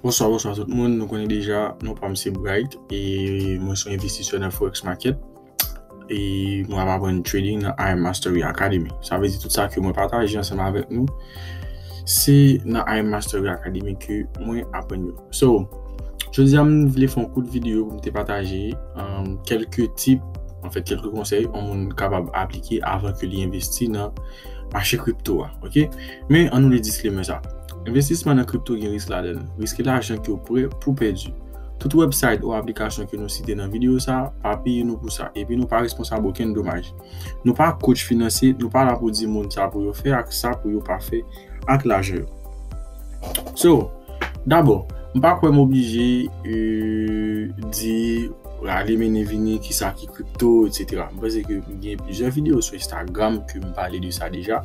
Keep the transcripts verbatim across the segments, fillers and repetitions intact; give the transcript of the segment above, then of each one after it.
Bonswa, bonswa tout moun. Nou konnen deja, non pa m se Bright e mwen se yon envestisè nan Forex Market. E mwen ap aprann trading nan I M Mastery Academy. Sa vle di tout sa ke mwen pataje ansanm avèk nou, se nan I M Mastery Academy ke mwen aprann yo. So, jodi a m vle fè yon kout videyo pou m te pataje um, kèlke tip, anfèt, kèlke konsèy yon moun kapab aplike avan ke li envesti nan mache kripto a, ok? Men, ann nou li disclaimer sa. Envestisman nan kripto gen risk ladan l. Riske lajan ke w prè pou pèdi. Tout website ou aplikasyon ke nou site nan videyo sa a pa peye nou pou sa, epi nou pa responsab okenn domaj. Nou pa coach finansye, nou pa la pou di moun sa pou yo fè ak sa pou yo pa fè ak lajan yo. So, dabò, m pa kwè m oblije euh, di rale mennen vini, kisa ki kripto, etsetera. M panse ke m gen plizyè videyo sou Instagram ke m pale de sa deja.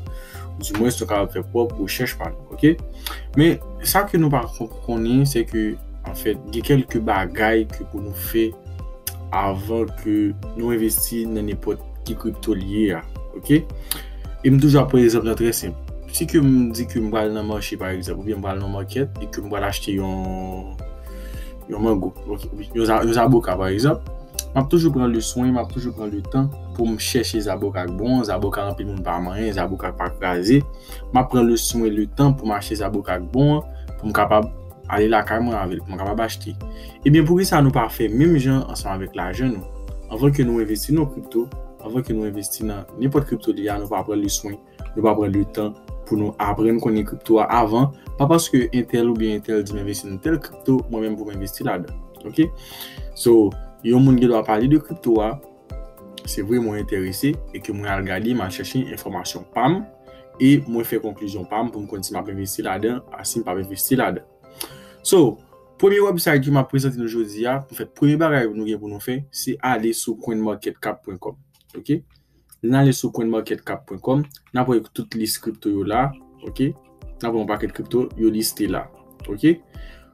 Ou di mwens nou kapab fè pwòp rechèch pa nou, ok? Men, sa ke nou pa konnen, se ke, anfèt, gen kèlke bagay ke pou nou fè avan ke nou envesti nan nenpòt ki kripto li ye a, ok? E m toujou ap pran egzanp lan trè senp. Si ke m di ke m pral nan mache, pa egzanp, oubyen m pral nan market e ke m pral achte yon, yon mango, ok, yon, za- yon zaboka, pa egzanp, m ap toujou pran le swen, m ap toujou pran le tan pou m chèche zaboka k bon, zaboka anpil moun pa manyen, zaboka pa kraze. M ap pran le swen, le tan pou m achte zaboka k bon an, pou m kapab ale lakay mwen avè l, pou m kapab achte. Ebyen, poukisa nou pa fè menm jan ansanm avèk lajan nou? Anvan ke nou envesti nan kripto, anvan ke nou envesti nan nenpòt kripto li a, nou pa pran le swen, nou pa pran le tan pou nou aprann konnen kripto a avan. Pa paske entèl oubyen entèl di m envesti nan tèl kripto, mwen menm pou m envesti ladan. Ok? So, yon moun gen dwa pale de kripto a, se vre mwen enterese e ke mwen al gade, m al chèche enfòmasyon pa m e mwen fè konklizyon pa m pou m konn si m ap envesti ladan a si m p ap envesti ladan. So, premye website ke m ap prezante nou jodi a, anfèt, premye bagay nou gen pou nou fè, se ale sou coinmarketcap point com. Ok? Lè n ale sou coinmarketcap point com, n ap wè tout lis kripto yo la, ok? N ap wè yon pakèt kripto yo liste la, ok?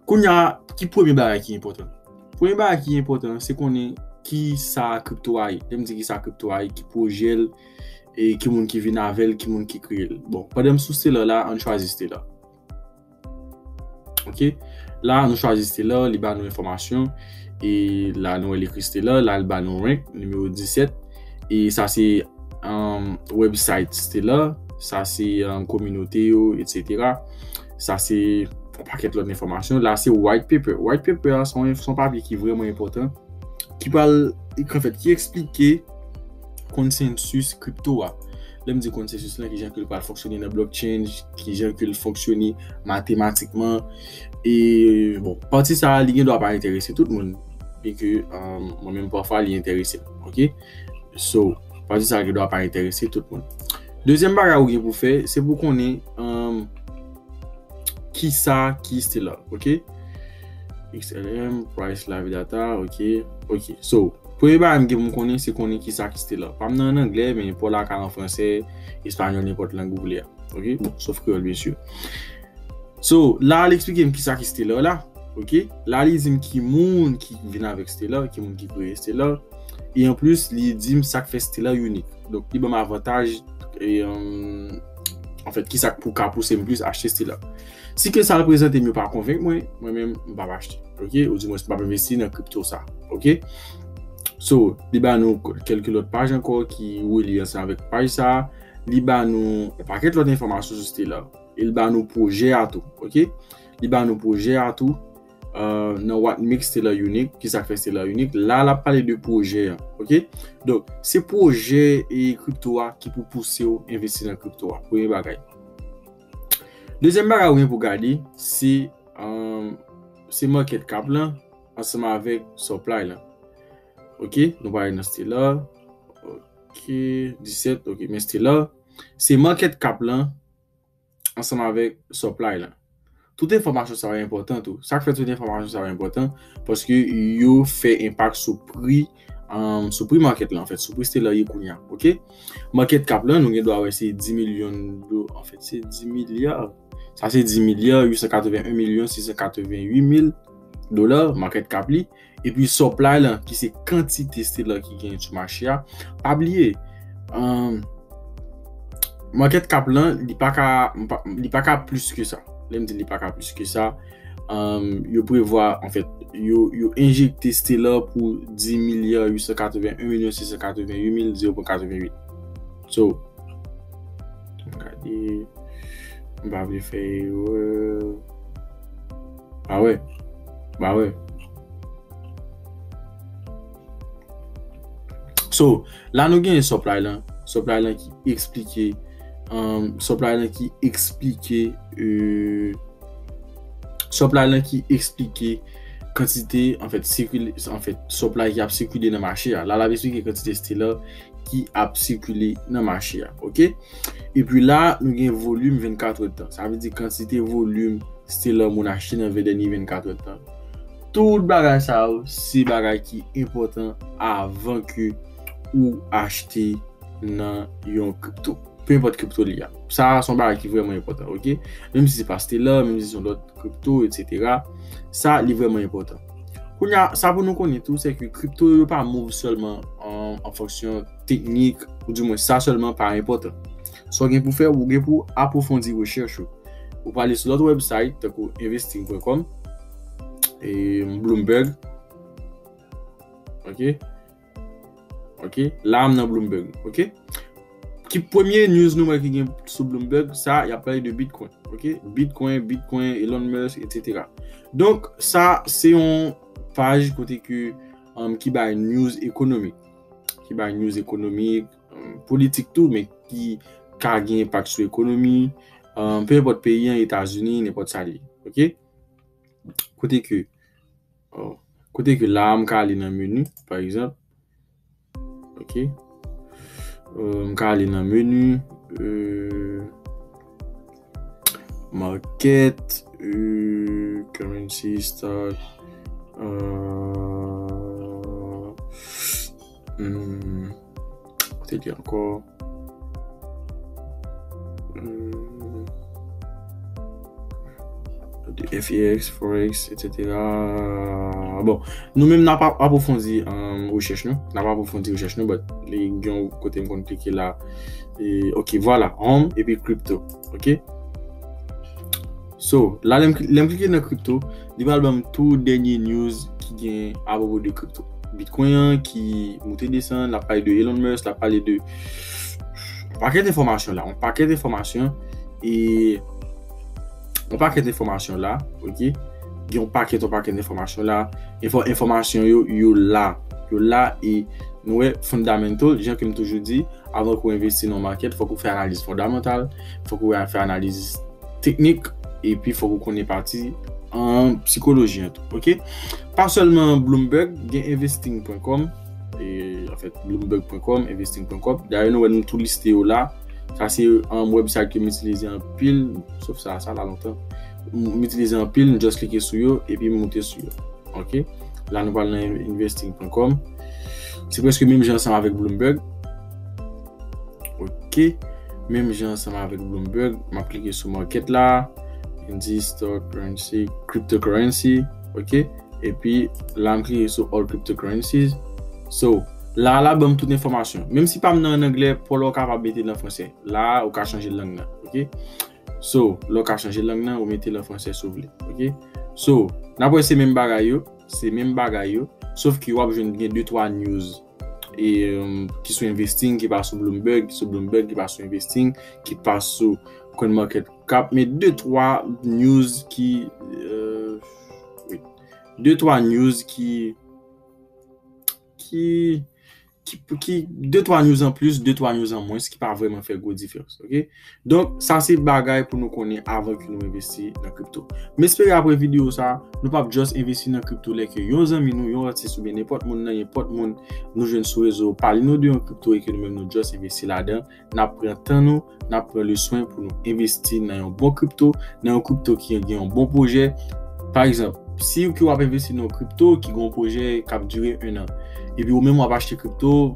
Kounye a, ki premye bagay ki enpòtan? Premye bagay ki enpòtan, se konnen ki sa kripto a ye. Lè m di ki sa kripto a ye, ki pwojè l, e ki moun ki vin avè l, ki moun ki kreye l. Bon, pandan m sou Stellar la, ann chwazi Stellar. Ok? La, nou chwazi Stellar, li ba nou enfòmasyon. E la, nou wè li ekri Stellar, la, li ba nou rank, nimewo disèt. E sa se um, website Stellar, sa se um, kominote yo, etsetera. Sa se yon pakèt lòt enfòmasyon. La, se white paper. White paper a, se yon, se yon papye ki vrèman enpòtan, ki pral, anfèt, ki eksplike konsensis kripto a. Lè m di konsensis lan, ki jan ke l pral fonksyone nan blockchain, ki jan ke l fonksyone matematikman. E, bon, pati sa a, li gen dwa pa enterese tout moun. Byenke um, mwen menm pafwa, li enterese m. Ok? So, pati sa a gen dwa pa enterese tout moun. Dezyèm bagay ou gen pou fè, se pou konnen um, kisa ki Stellar, ok? X L M, price, live data, ok? Ok, so, premye bagay m gen pou m konnen, se konnen kisa ki Stellar. Pa m nan an anglè, men pa w lakay an fransè, espanyòl, nenpòt lang ou vle a, ok? Bon, sof kreyòl, byen si. So, la, li eksplike m kisa ki Stellar la, ok? La, li di m ki moun ki vin avèk Stellar, ki moun ki kreye Stellar. E anplis, li di m sa k fè Stellar inik. Donk, li ban m avantaj, e, um, anfèt, kisa k pou ka pouse m plis achte Stellar. Si ke sa l prezante m yo pa konvenk mwen, mwen menm, m p ap achte. Ok? Ou di mwen, m p ap envesti nan kripto sa. Ok? So, li ba nou kèlke lòt paj ankò ki relye ansanm avèk paj sa. Li ba nou yon pakèt lòt enfòmasyon sou Stellar. E li ba nou pwojè a tou. Ok? Li ba nou pwojè a tou. Uh, nan what makes Stellar unique, kisa k fè Stellar unique. La, l ap pale de pwojè an, ok? Donk, se pwojè e kripto a ki pou pouse w envesti nan kripto a. Premye bagay. Dezyèm bagay ou gen pou gade, se um, se market cap lan ansanm avèk supply lan. Ok, nou pale nan Stellar. Ok, disèt, ok, men Stellar. Se market cap lan ansanm avèk supply lan. Tout enfòmasyon sa yo enpòtan tou. Sa k fè tout enfòmasyon sa yo enpòtan? Paske yo fè enpak sou pri, um, sou pri market lan, anfèt, sou pri Stellar ye kounye a, ok? Market cap lan, nou gen dwa wè se dis milyon do, anfèt, se dis milya. Sa se dis milya uit san katreven en milyon sis san katreven uit mil dola, market cap li. Epi supply lan, ki se kantite Stellar ki genyen sou mache a, pa bliye, um, market cap lan, li pa ka, li pa ka plis ke sa. Lè m di li pa ka plis ke sa, um, yo prevwa, anfèt, yo, yo enjekte Stellar pou dis milya uit san katreven en milyon sis san katreven uit mil zewo pwen katreven uit. So, gade, m pa vle fè erè. Ba wè. Ba wè. So, la nou gen supply lan. Supply lan ki eksplike, um, supply lan ki eksplike, euh, supply lan ki eksplike kantite, anfèt, sikile, anfèt, supply ki ap sikile nan mache a. La, l ap eksplike kantite Stellar ki ap sikile nan mache a. Oke? Epi la, nou gen volim vennkat èdtan. Sa vle di kantite volim Stellar moun achte nan ven dènye vennkat èdtan. Tout bagay sa yo, se bagay ki enpòtan avan ke ou achte nan yon kripto. Pe enpòt kripto li a. Sa a se yon bagay ki vrèman enpòtan, oke? Menm si se pa Stellar, menm si se yon lòt kripto, etsetera. Sa, li vrèman enpòtan. Kounye a, sa pou nou konnen tou, se ke kripto yo pa move sèlman an, an fonksyon teknik, ou di mwen sa sèlman pa enpòtan. Sa w gen pou fè, ou gen pou apwofondi rechèch ou. Ou prale sou lòt website, tankou investing pwen kòm, e Bloomberg. Oke? Oke? La, m nan Bloomberg. Oke? Ki premye news nou wè ki gen sou Bloomberg, sa, y ap pale de Bitcoin. Oke? Bitcoin, Bitcoin, Elon Musk, etsetera. Donk, sa, se yon paj kote ke, um, ki bay news ekonomik. Ki bay news ekonomik, um, politik tou, men ki ka gen enpak sou ekonomi, um, pe enpòt peyi an, Etazini, nenpòt sa li ye. Oke? Kote ke, oh, kote ke la, m ka ale nan meni, pa egzanp. Oke. Euh, m ka ale nan meni, euh, market, euh, currency, stock, euh, hmm, kote li ankò? Hmm. De F E X, Forex, etsetera. Bon, nou menm n ap ap-, apwofondi, um, rechèch nou. N ap apwofondi rechèch nou, but li gen yon kote m konn klike la. E, ok, vwala, home, epi crypto. Ok? So, la, lè m, lè m klike nan crypto, li pral ban m tou dènye news ki gen apwopo de crypto. Bitcoin an ki moute desann, l ap pale de Elon Musk, l ap pale de yon pakèt enfòmasyon la, yon pakèt enfòmasyon, e yon pakèt enfòmasyon la, ok? Gen yon pakèt, yon pakèt enfòmasyon la. Enfò-, enfòmasyon yo, yo la. Yo la e nou wè fundamental, jan ke m toujou di, avan ke w envesti nan yon market, fòk ou fè analiz fondamantal, fòk ou fè analiz teknik, epi fòk ou konnen pati an sikoloji an tou, ok? Pa sèlman Bloomberg, gen investing pwen kòm, e, anfèt, bloomberg pwen kòm, investing pwen kòm. Dayè, nou wè nou tou liste yo la. Sa se, um, website ke m itilize anpil, sof sa, sa la lontan. M itilize anpil, m just klike sou yo, epi m moute sou yo. Ok? La, nou pral nan investing pwen kòm. Se prèske menm jan ansanm avèk Bloomberg. Ok? Menm jan ansanm avèk Bloomberg. M ap klike sou market la. Indice, stock, currency, cryptocurrency. Ok? Epi, la, m klike sou all cryptocurrencies. So, la, la ban m tout enfòmasyon. Menm si pa m nan an anglè, pa w la w kapab mete l an fransè. La, ou ka chanje lang nan. Ok? So, lè w ka chanje lang nan, ou mete l an fransè si w vle. Ok? So, n ap wè se menm bagay yo, se menm bagay yo, sof ke w ap jwenn gen de twa news, e, um, ki sou investing, ki pa sou Bloomberg, ki sou Bloomberg, ki pa sou investing, ki pa sou CoinMarketCap, men de twa news ki, euh, wi, de twa news ki, ki, ki, ki de twa news an plis, de twa news an mwens, ki pa vrèman fè gwo diferans, ok? Donk, sa se bagay pou nou konnen avan ke nou envesti nan kripto. M espere apre videyo sa, nou p ap just envesti nan kripto lè ke yon zanmi nou, yon atis oubyen nenpòt moun nan, nenpòt moun nou jwenn sou rezo, pale nou de yon kripto e ke nou menm nou just envesti ladan, n ap pran tan nou, n ap pran le swen pou nou envesti nan yon bon kripto, nan yon kripto ki gen yon bon pwojè. Pa egzanp, si ke w ap envesti nan yon kripto ki gen yon pwojè k ap dire en an, epi ou menm w ap achte kripto,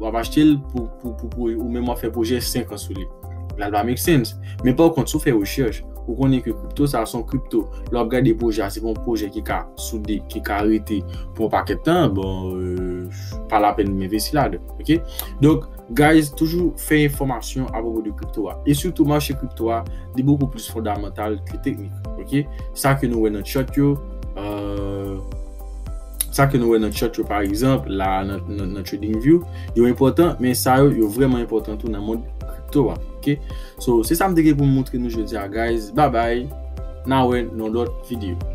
w ap achte l pou, pou, pou, pou ou menm w ap fè pwojè senk an sou li. La, l pa make sense. Men pa kont, si w fè rechèch, ou konnen ke kripto sa a se yon kripto. Lè w ap gade pwojè a, se pa yon pwojè ki ka soude, ki ka rete pou yon pakèt tan, bon, euh, pa lapèn m envesti ladan, ok? Donk, Guys, toujou fè enfòmasyon apwopo de kripto a. E sitou mache kripto a, li bokou plis fondamantal ke teknik. Ok? Sa ke nou wè nan chart yo, euh, sa ke nou wè nan chart yo, pa egzanp, la nan, nan, nan TradingView, yo enpòtan, men sa yo, yo vrèman enpòtan tou nan mond kripto a. Ok? So, se sa m te gen pou m montre nou jodi a, guys. Bye bye. N a wè nan lòt videyo.